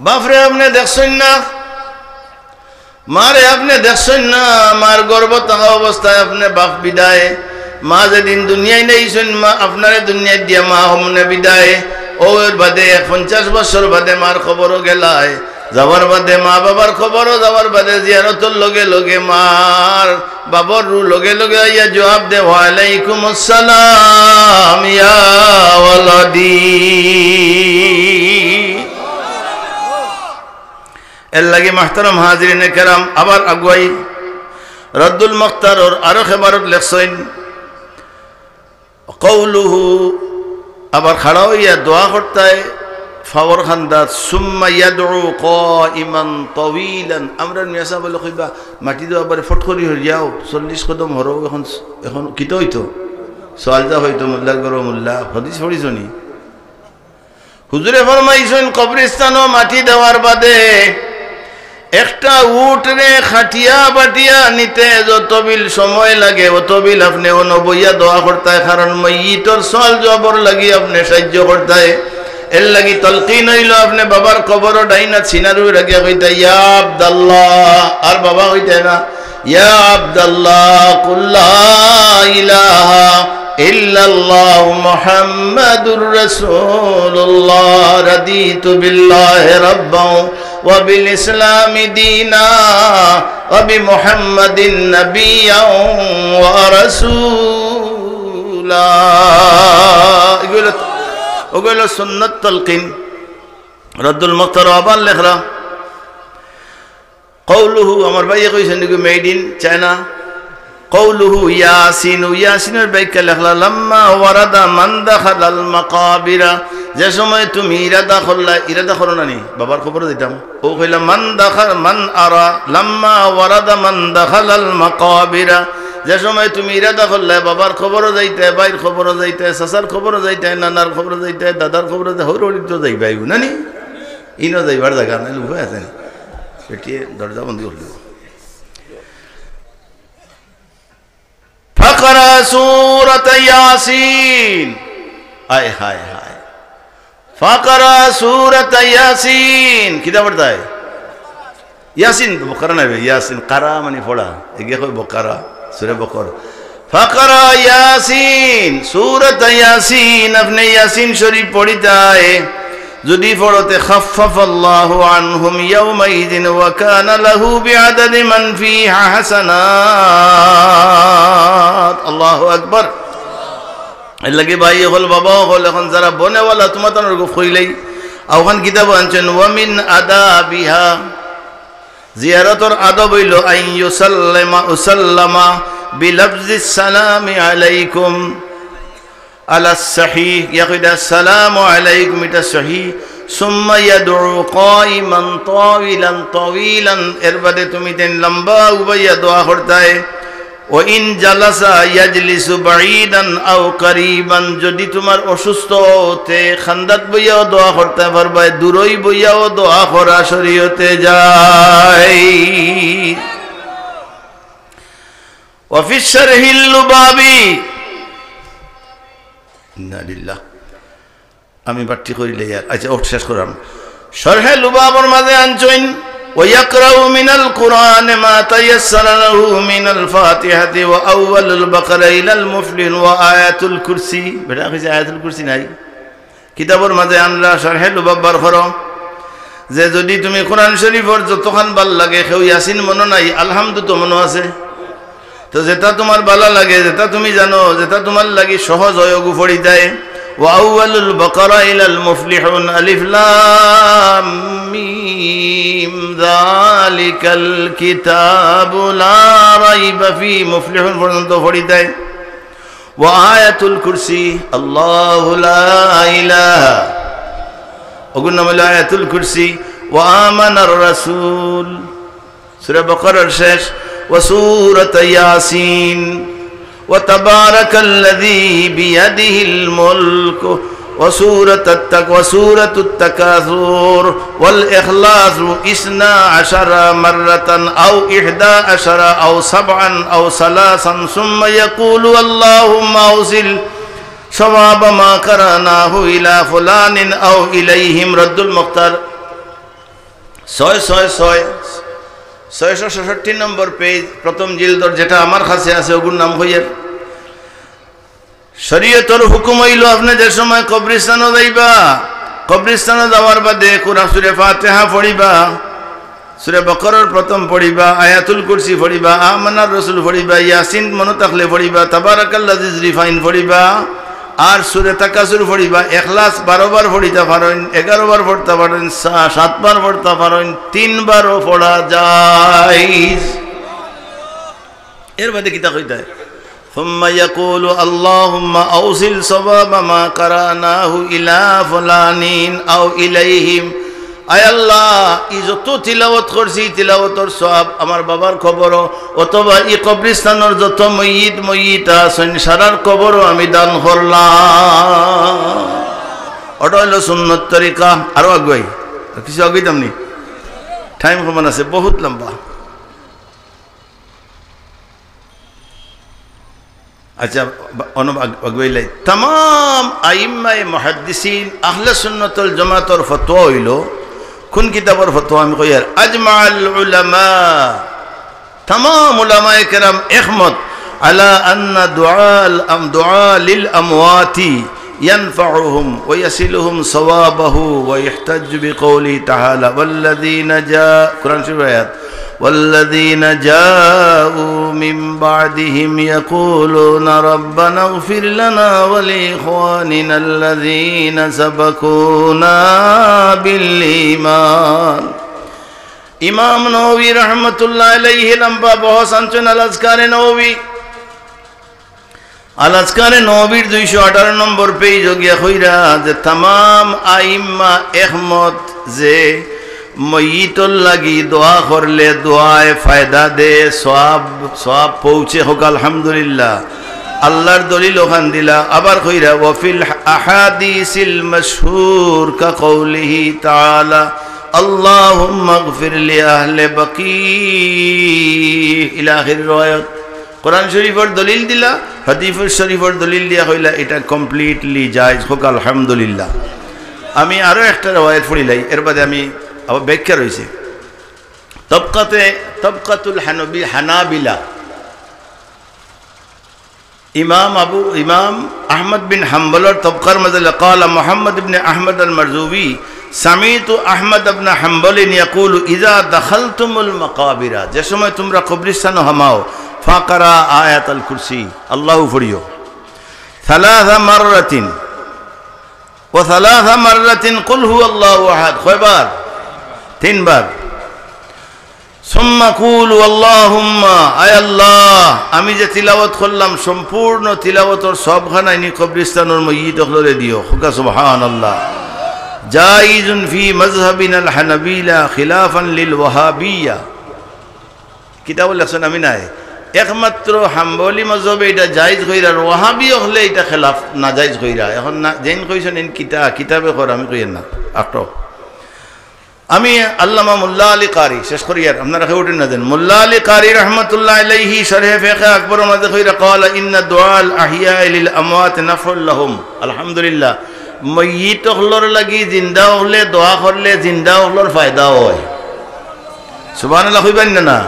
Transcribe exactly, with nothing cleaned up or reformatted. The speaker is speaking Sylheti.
বাফরে আপনে দেখছইন না, মারে আপনে দেখছইন না, মার গর্ভ থাকা অবস্থায় আপনে বাফ বিদায়, মা যেদিন দুনিয়াত আইছইন, মা আপনারে দুনিয়াত দিয়া মা হমনে বিদায়, অউ এর বাদে এক পঞ্চাশ বছর বাদে মার কবরো গেলায়, যাওয়ার বাদে মা বাবার কবরো যাওয়ার বাদে জিয়ারতর লগে লগে মার বাবার রু লগে লগে আইয়া জুয়াব দে, "ওয়ালাইকুমুস সালাম ইয়া ওয়ালাদি।" এর লাগি মুহতারাম হাজিরিনে কেরাম, আবার আগুয়াই রদ্দুল মুখতারর আরো এবারত লেখছইন, কওলুহু, আবার খাড়া অইয়া দোয়া করতায়, ফাওর খান্দাত, সুম্মা ইয়াদউ কাইমান তাওয়িলান। আমরার মিয়া সাব অকলে কইবা, মাটি দেওয়া বারে ফট করি হরিয়াও, চল্লিশ কদম হরো, এখন, এখন কিতা অইতো? সওয়াল যা অইতো, মোল্লার ঘরো মোল্লা, হাদিস পড়িছো নি? হুজুরে ফরমাইছইন, কবরস্থানো মাটি দেওয়ার বাদে একটা উটরে খাটিয়া বাটিয়া নিতে যতবিল সময় লাগে, অতবিল আপনে অনো বইয়া দোয়া করতায়, কারণ মইয়িতর সওয়াল জুয়াবর লাগি আপনে সাইয্য করতায়। এর লাগি তলকিন অইলো, আপনে বাবার কবরো ডাইন আত সিনার উপরে রাখিয়া কইতায়, "ইয়া আব্দাল্লাহ", আর বাবা কইতায় না, "ইয়া আব্দাল্লাহ, কুল লা ইলাহা ইল্লাল্লাহু মুহাম্মাদুর রাসূলুল্লাহ, রাদিতু বিল্লাহি রাব্বাও ওয়া বিল ইসলামি দীনা ওয়া বি মুহাম্মাদিন নাবিয়্যাও ওয়া রাসূলা।" এগুলো, ওগুলো সুন্নত তলকিন। রদ্দুল মুখতারো আবার লেখরা, কওলুহু, আমার ভাইয়ে কইছইন, এগু made in China। কওলুহু ইয়াসিন, ইয়াসিনর ব্যাখ্যা লেখলা, লাম্মা ওয়ারাদা মান দাখালাল মাকাবিরা, যে সময় তুমি ইরাদা করলা, ইরাদা করো না নি, বাবার কবরো যাইতাম, অউ কইলা, মান দাখাল, মান আরা, লাম্মা ওয়ারাদা মান দাখালাল মাকাবিরা, যে সময় তুমি ইরাদা করলা বাবার কবরো যাইতে, ভাইর কবরো যাইতে, চাচার কবরো যাইতে, নানার কবরো যাইতে, দাদার কবরো যাইতে, হউর বাড়িত তো যাইবায়, না নি? ইনো যাইবার জাগা নাই, উপায় আছে নি? বেটিয়ে দরজা বন্ধ করি দিবো। ফাকরা সূরাত ইয়াসিন। আয় হায় হায়। ফাকরা সূরাত ইয়াসিন। কিতা পড়তায়? ইয়াসিন, বকরা নায় বে, ইয়াসিন, কারা মানে পড়া। এগিয়ে কই বকরা, সূরা বকর। ফাকরা ইয়াসিন, সূরাত ইয়াসিন, আপনে ইয়াসিন শরীফ পড়িতায়। যদি পড়ো তে খাফফাফাল্লাহু আনহুম ইয়াউমাইযিন ওয়া কানা লাহু বিআদাদি মান ফিহা হাসানাত। আল্লাহু আকবার। এর লাগি ভাই অকল, বাবা অকল, এখন যারা বনেওয়ালা, তুমাতানর গফ কইলাই, অখান কিতাবো আনছইন, ওয়া মিন আদাবিহা, জিয়ারতর আদব অইলো, আন ইউসাল্লিমা, ইউসাল্লামা বিলাফজিস সালামি আলাইকুম আলাস সহিহ, ইয়া কইতা আসসালামু আলাইকুম, ইটা সহিহ। সুম্মা ইয়াদউ কাইমান তাওয়িলান তাওয়িলান, এর বাদে তুমি তাইন লম্বা উবাইয়া দোয়া করতায়। ওয়া ইন জালাসা ইয়াজলিসু বাঈদান আও কারীবান, যদি তুমার অসুস্থ অয় তে খান্দাত বইয়াও দোয়া করতায় পারবায়, দূরই বইয়াও দোয়া করা শরীয়তে জায়েজ। ওয়া ফি শারহিল লুবাবি, ইন্না লিল্লাহ। আমি বাট্টি করিলে ইয়ার, আচ্ছা, ওটা শেষ করাম। শরহে লুবাবর মাঝে আনছইন, "ওয়া ইয়াকরাউ মিনাল কুরআনে মা তায়াসসারা লাহু মিনাল ফাতিহাতি ওয়া আউয়ালুল বাকারা ইলাল মুফলিহুন ওয়া আয়াতুল কুরসি।" বেটা কইছে আয়াতুল কুরসি নাই। কিতাবর মাঝে আনরা শরহে লুবাব বার করো যে যদি তুমি কোরআন শরীফর যতখান ভালা লাগে, কেউ ইয়াসিন মনো নাই, আলহামদু তো মনো আছে। তো যেটা তুমার ভালা লাগে, যেটা তুমি জানো, যেটা তুমার লাগি সহজ অয়, অগু পড়িতায়। ওয়া আউয়ালুল বাকারা ইলাল মুফলিহুন, আলিফ লাম মিম, যালিকাল কিতাবু লা রাইবা ফি, মুফলিহুন পর্যন্ত পড়িতায়। ওয়া আয়াতুল কুরসি, আল্লাহু লা ইলাহা, অগুর নাম অইলো আয়াতুল কুরসি। ওয়া আমানার রাসূল, সূরা বাকারার শেষ, ওয়া সূরাত ইয়াসিন, ওয়া তাবারাকাল্লাযী বিয়াদিহিল মুলক, ওয়া সূরাতুত তাক-, ওয়া সূরাতুত তাকাসুর, ওয়াল ইখলাসু ইসনা আশারা মাররাতান আও ইহদা আশারা আও সাবআন আও সালাসান, সুম্মা ইয়াকুলু আল্লাহুম্মা আউসিল সাওয়াবা মা কারানাহু ইলা ফুলানিন আও ইলাইহিম। রদ্দুল মুখতার। ছয় ছয় ছয়, ছয়শো সাতষট্টি নম্বর পেজ, প্রথম জিলদর, যেটা আমার কাছে আছে, ওগুর নাম কইয়ার। শরীয়তর হুকুম অইলো, আপনে যে সময় কবরিস্তানো যাইবা, কবরিস্তানো যাওয়ার বাদে কুরআন, সূরা ফাতিহা পড়িবা, সূরা বাকারার প্রথম পড়িবা, আয়াতুল কুরসি পড়িবা, আমানার রসুল পড়িবা, ইয়াসিন মনো থাকলে পড়িবা, তাবারাকাল্লাযী জিরিফাইন পড়িবা, আর সূরা তাকাসুর পড়িবা। ইখলাস বারো বার পড়িতা পারইন, এগারো বার পড়তা পারইন, সা-, সাত বার পড়তা পারইন, তিনবারও পড়া জায়েজ। এর বাদে কিতা কইতায়? ثم يقول اللهم أوصل ثواب ما قرأناه إلى فلان أو إليهم। আয় আল্লাহ, ই যত তিলাওয়াত করছি, ই তিলাওয়াতর সওয়াব আমার বাবার কবরো অথবা ই কবরিস্তানর যত মইয়িত মইয়িতা আছইন, সারার কবরো আমি দান করলাম। ওটা অইলো সুন্নত তরিকা। আরো আগুয়াই, আর কিছু আগুয়াইতাম নি, টাইম কমান আছে, বহুত লম্বা। আচ্ছা, বা-, অনো আগ-, আগুয়াইলাই। তামাম আইম্মায়ে মুহাদ্দিসিন আহলে সুন্নাত ওয়াল জামাতর ফতোয়া অইলো, কুন কিতাবর ফতোয়া আমি কইয়ার? আজমাআল উলামা, তামাম উলামায়ে কেরাম একমত, আলা আন্না দুআল আম-, দুআ লিল আমওয়াতি ينفعهم ويصلهم ثوابه ويحتج بقوله تعالى: والذين جاء-، কোরআন শরীফের আয়াত, والذين جاءوا من بعدهم يقولون ربنا اغفر لنا ولإخواننا الذين سبقونا بالإيمان। ইমাম নববী রহমতুল্লাহ আলাইহি লম্বা বহস আনছইন আল আজকারে নববী। আল আজকারে নববীর দুইশো আঠারো নম্বর পেইজো গিয়া কইরা যে তামাম আইম্মা একমত যে মইয়িতর লাগি দোয়া করলে দোয়ায় ফায়দা দে, সওয়াব, সওয়াব পৌঁছে। কউক্কা আলহামদুলিল্লাহ। আল্লাহর দলিল অখান দিলা, আবার কইরা, "ওয়াফিল আহাদিসিল মাশহুর কা কওলিহি তাআলা, আল্লাহুম্মা ইগফির লি আহলে বাকি ইলা আখির রিওয়ায়াত।" কোরআন শরীফর দলিল দিলা, হাদিস শরীফর দলিল দিয়া কইলা, এটা completely জায়েজ। কউক্কা আলহামদুলিল্লাহ। আমি আরো একটা রেওয়ায়াত পড়িলাই, এর বাদে আমি আবার ব্যাখ্যা রইছে। তবকাতে, তবকাতুল হানবি-, হানাবিলা, ইমাম আবু, ইমাম আহমদ বিন হাম্বলর তবকার মাঝে, قال محمد بن أحمد المرزوي: سمعت أحمد بن حنبل يقول: إذا دخلتم المقابر, যে সময় তুমরা কবরিস্তানো হামাও, فاقرأ آية الكرسي, আল্লাহু পড়িও, ثلاث مرات, وثلاث مرات قل هو الله أحد। কয়বার? তিনবার। ثم قولوا اللهم, আয় আল্লাহ, আমি যে তিলাওয়াত করলাম, সম্পূর্ণ তিলাওয়াতর সওয়াবখান নি কবরিস্তানর মইয়িত অকলরে দিও। কউক্কা সুবহানাল্লাহ। جائز في مذهبنا الحنبلة خلافا للوهابية। কিতাবো লেখছইন, আমি নায়। একমাত্র হাম্বলি মজহবে এটা জায়েজ কইরা, আর ওয়াহাবি অকলে এটা খেলাফ, নাজায়েজ কইরা। এখন না, যেইন কইছইন ইন কিতা-, কিতাবে কর, আমি কইয়ার না। আটো। আমি আল্লামা মোল্লা আলী কারি, শেষ করিয়ার, আপনারা কেউ উঠেন না দেন। মোল্লা আলী কারি রহমতুল্লাহ আলাইহি শরহে ফিকহে আকবরর মাঝে কইরা, قال إن دعاء الأحياء للأموات نفع لهم। আলহামদুলিল্লাহ। মইয়িত অকলর লাগি জিন্দা অকলে দোয়া করলে জিন্দা অকলর ফায়দা অয়। সুবহানাল্লাহ কইবা নি না?